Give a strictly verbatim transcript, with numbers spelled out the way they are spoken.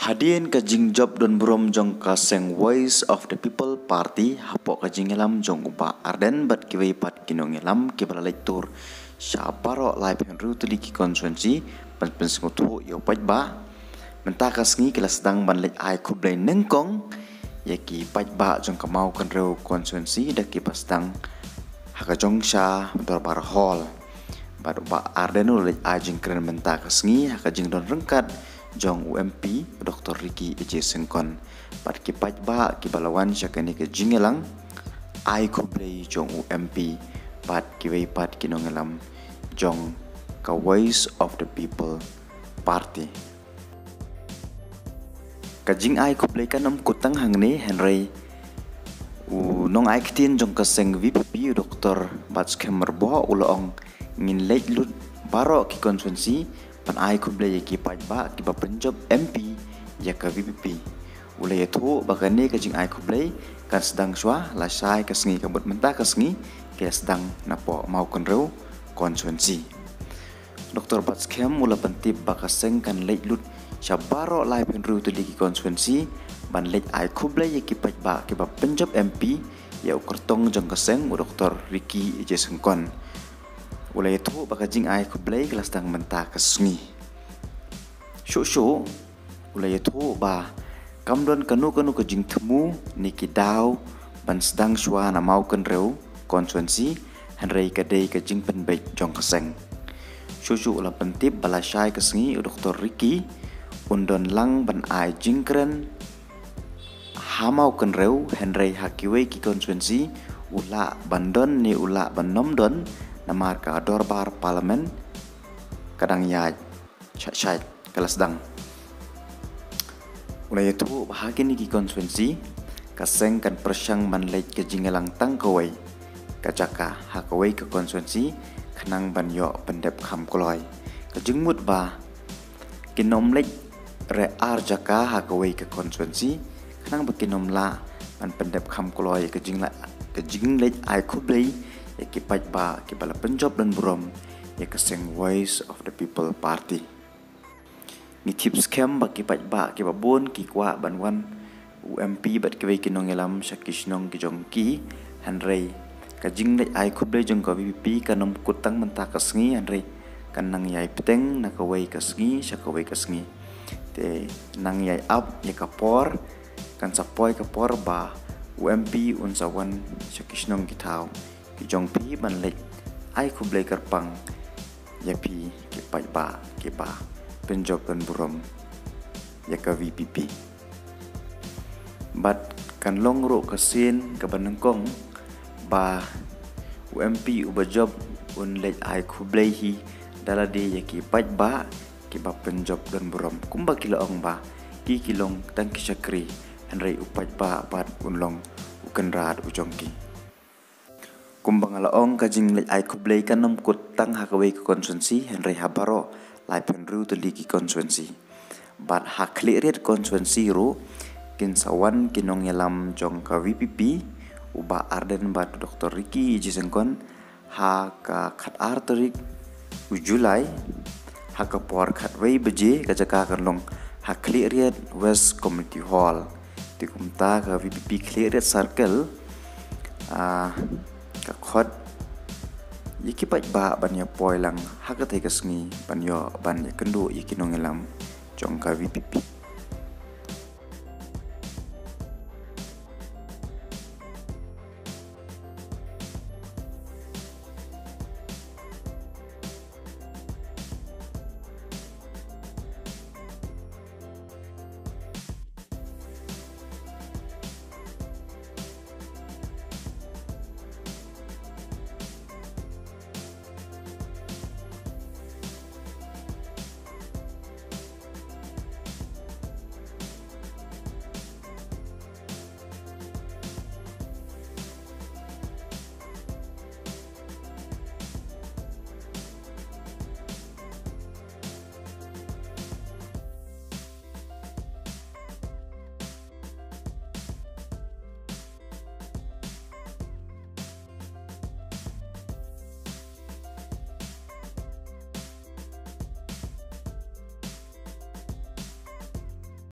Hadien ka jingjop don burom jong ka seng Voice of the People Party hapoh ka jingïalam jong u Bah Ardent bad kiwei pat ki nongïalam kiba la leit tur sha baroh laiphew hynriew tylli ki constituency ban pynsngewthuh ïa u paidbah. Mynta ka sngi ki la sdang ban leit ai khublei nyngkong ïa ki paidbah jong ka Mawkynrew constituency da kiba sdang ha ka Jongsha Dorbar Hall. Bad u Bah Ardent u la leit ai jingkren mynta ka sngi ha ka jingdon ryngkat jong u M P Doctor Ricky A J Syngkon. Bad ki paidbah kiba la wan sha kane ka jingïalang ai khublei jong u M P bad kiwei pat ki nongïalam jong ka Voice of the People Party. Ka jingai khublei kan ym kut tang hangne, hynrei u nongai ktien jong ka seng V P P u Doctor Batskhem Rboh u la ong, ngin leit lut baroh ki constituency ban ai khublei ïa ki paidbah kiba pynjop M P ïa ka V P P. U la ïathuh ba kane ka jingai khublei kan sdang shuwa lashai ka sngi, ka mut mynta ka sngi ki la sdang napoh Mawkynrew constituency. Doctor Batskhem u la pyntip ba ka seng kan leit lut sha baroh laiphew hynriew tylli ki constituency ban leit ai khublei ïa ki paidbah kiba pynjop M P ïa u kyrtong jong ka seng u Doctor Ricky A J Syngkon. U la ïathuh ba ka jingai khublei ka la sdang mynta ka sngi. Shuh shuh u la ïathuh ba kam don kano kano ka jingthmu ne ki daw ban sdang shuwa na Mawkynrew constituency, hynrei ka dei ka jingpynbeit jong ka seng. Shuh shuh u la pyntip ba lashai ka sngi u Doctor Ricky un don lang ban ai jingkren ha Mawkynrew, hynrei ha kiwei ki constituency u lah ban don ne u lah ban ym don, namar ka dorbar Parliament ka dang ïaid shait shait, ka la sdang. U la ïathuh ba ha kine ki constituency ka seng kan pyrshang ban leit ka jingïalang tang kawei ka jaka ha kawei ka constituency khnang ban ïoh pyndep kham kloi. Ka jingmut ba kin ym leit re ar jaka ha kawei ka constituency khnang ba kin ym lah ban pyndep kham kloi ka jingla-, ka jingleit ai khublei ïa ki paidbah kiba la pynjop don burom ïa ka seng Voice of the People Party. Ngi tip skhem ba ki paidbah kiba bun ki kwah ban wan u M P bad kiwei ki nongïalam sha ki shnong ki jong ki, hynrei ka jingleit ai khublei jong ka V P P kan ym kut tang mynta ka sngi, hynrei kan nang ïai bteng na kawei ka sngi sha kawei ka sngi. Te nang ïai ap ïa ka por, kan sa poi ka por ba u M P un sa wan sha ki shnong ki thaw ki jong phi ban leit ai khublei kyrpang ïa phi ki paidbah kiba pynjop pynburom ïa ka V P P. Bad kan long ruh ka sien kaba nyngkong ba u M P uba jop un leit ai khublei hi da lade ïa ki paidbah kiba pynjop don burom, kumba ki la ong ba ki ki long tang ki shakri, hynrei u paidbah bad un long u kynrad u jong ki. Kumba nga la ong, ka jingleit ai khublei kan ym kut tang ha kawei ka constituency, hynrei ha baroh laiphew hynriew tylli ki constituency. Bad ha Khliehriat constituency ruh kin sa wan ki nongïalam jong ka V P P, u Bah Ardent bad Doctor Ricky A J Syngkon, ha ka khatar tarik u July, ha ka por khatwei baje, ka jaka kan long ha Khliehriat West Community Hall. Te kumta ka V P P Khliehriat Circle, ah, ka khot ïa ki paidbah ban ïa poi lang ha katei ka sngi ban ïoh ban ïa kynduh ïa ki nongïalam jong ka V P P.